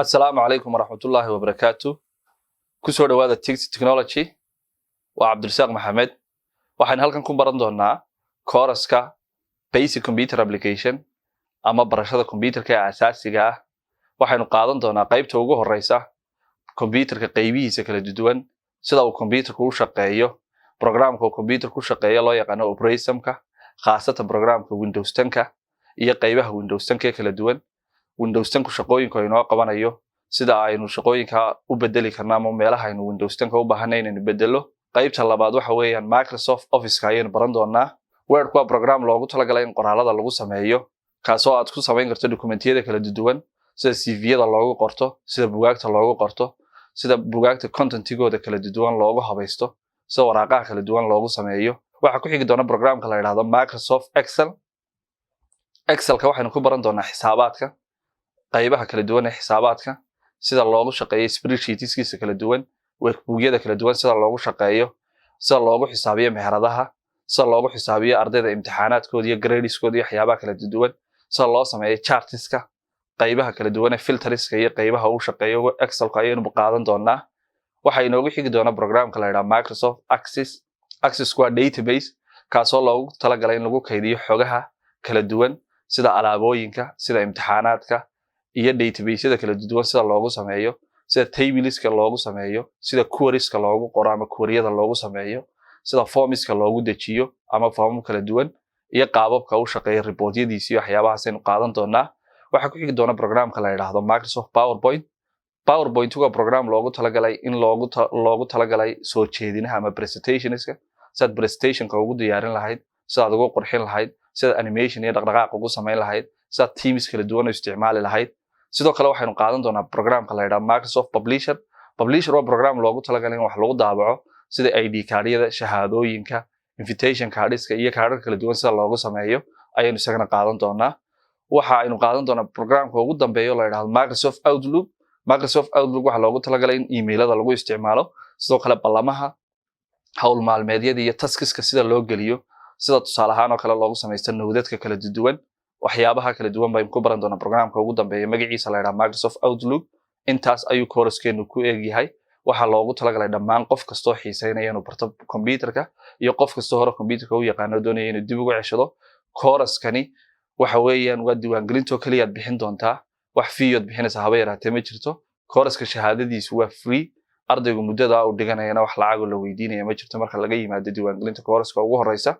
Asalaamu calaykum waraxmatullaahi wabarakaatu. Kusoo dhawaada Tix Technology. Waa Cabdirasaaq Maxamed. Waxaynu halkan ku baran doonaa kooraska Basic Computer Application ama barashada computerka ee asaasiga ah. Waxaynu qaadan doonaa qaybta ugu horeysa, computerka qaybihiisa kala duwan, sida uu computerku u shaqeeyo, programka uu computerku u shaqeeyo loo yaqaano operating systemka, khaasatan programka Windows 10-ka iyo qaybaha Windows 10-ka ee kala duwan, Windows 10-ku shaqooyinka inoo qabanayo, sida aynu shaqooyinka u bedeli karno ama meelaha aynu Windows 10-ka u baahanay inaynu bedelo. Qaybta labaad waxa weeyaan Microsoft Office-ka ayaynu baran doonaa. Word waa program loogu talagalay in qoraalada lagu sameeyo, kaasoo aad ku samayn karto dokumentiyada kala duwan, sida CV-yada loogu qorto, sida bugaagta loogu qorto, sida bugaagta contentigooda kala duwan loogu habaysto, sida waraaqaha kala duwan loogu sameeyo. Waxaa ku xigi doona programka la yidhahdo Microsoft Excel. Excelka waxaynu ku baran doonaa xisaabaadka, qaybaha kala duwan ee xisaabaadka, sida loogu shaqeeyo spreadsheetskiisa kala duwan, workbookyada kala duwan sida loogu shaqeeyo, sida loogu xisaabiyo meheradaha, sida loogu xisaabiyo ardayda imtixaanaadkooda iyo gradeskooda iyo waxyaabaha kala duwan, sida loo sameeyo chartiska, qaybaha kala duwan ee filteriska iyo qaybaha uu shaqeeyo Excelka ayaynu qaadan doonaa. Waxaa inoogu xigi doona programka la yidhaha Microsoft Access. Access waa database kaasoo loogu talagalay in lagu kaydiyo xogaha kala duwan, sida alaabooyinka, sida imtixaanaadka iyo databasyada kala duwan sida loogu sameeyo, sida tableska loogu sameeyo, sida querieska loogu qoro ama queryada loogu sameeyo, sida formska loogu dejiyo ama formam kala duwan iyo qaababka u shaqeeya reportyadiisa iyo waxyaabahaas aynu qaadan doonaa. Waxaa ku xigi doona programka la yidhaahdo Microsoft PowerPoint. PowerPoint waa program loogu talagalay in loogu talagalay soo jeedinaha ama presentationska, sidaad presentationka ugu diyaarin lahayd, sidaad ugu qurxin lahayd, sidaad animation iyo dhaqdhaqaaq ugu samayn lahayd, sidaad themes kala duwan u isticmaali lahayd. Sidoo kale waxaynu qaadan doonaa programka la yidhaha Microsoft Publisher. Publisher waa program loogu talagalay in wax lagu daabaco, sida ID kaadhyada, shahaadooyinka, invitation cardska iyo kaadhar kala duwan sida loogu sameeyo ayaynu isagana qaadan doonaa. Waxa aynu qaadan doonaa programka ugu dambeeyo, la yidhahdo Microsoft Outlook. Microsoft Outlook waxaa loogu talagalay in emailada lagu isticmaalo, sidoo kale ballamaha, hawl maalmeedyada iyo taskiska sida loo geliyo, sida tusaale ahaan oo kale loogu samaysto notadka kala duwan. Waxyaabaha kala duwan baynu ku baran doonaa programka ugu dambeeya, magaciisa la yidhaha Microsoft Outlook. Intaas ayuu coursekeenu ku eegyahay. Waxaa loogu talagalay dhammaan qof kastoo xiiseynaya inuu barto computerka iyo qof kastoo hore computerka u yaqaano, doonaya inuu dib ugu ceshado. Coursekani waxa weeyaan waa diiwaangelintoo keliyaad bixin doontaa. Wax fee ood bixinaysa haba yaraatee ma jirto. Courseka shahaadadiisu waa free. Ardaygu muddada uu dhiganayana wax lacagoo la weydiinaya ma jirto, marka laga yimaado diiwaangelinta courseka ugu horeysa.